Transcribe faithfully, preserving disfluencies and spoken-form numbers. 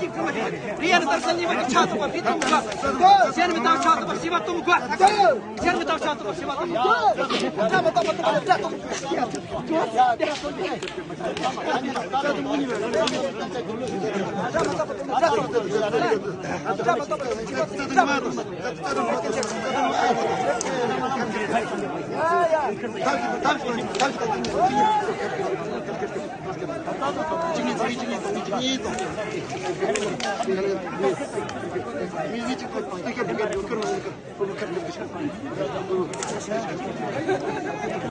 ཀྱི་ཁུ་མ་རེད། རི་ཡན་དར་སན་ཉི་མ་གི་ཆ་ཐུབ་པ་བི་ཐུབ་གོ། གཞན་མི་དང་ཆ་ཐུབ་པ་ཞི་བ་ཐུབ་གོ། གཞན་མི་དང་ཆ་ཐུབ་པ་ཞི་བ་ཐུབ་གོ། ཁྲ་མ་ཐོབ་པ་ཐུབ་པ་ཁྲ་ཐུབ་གོ།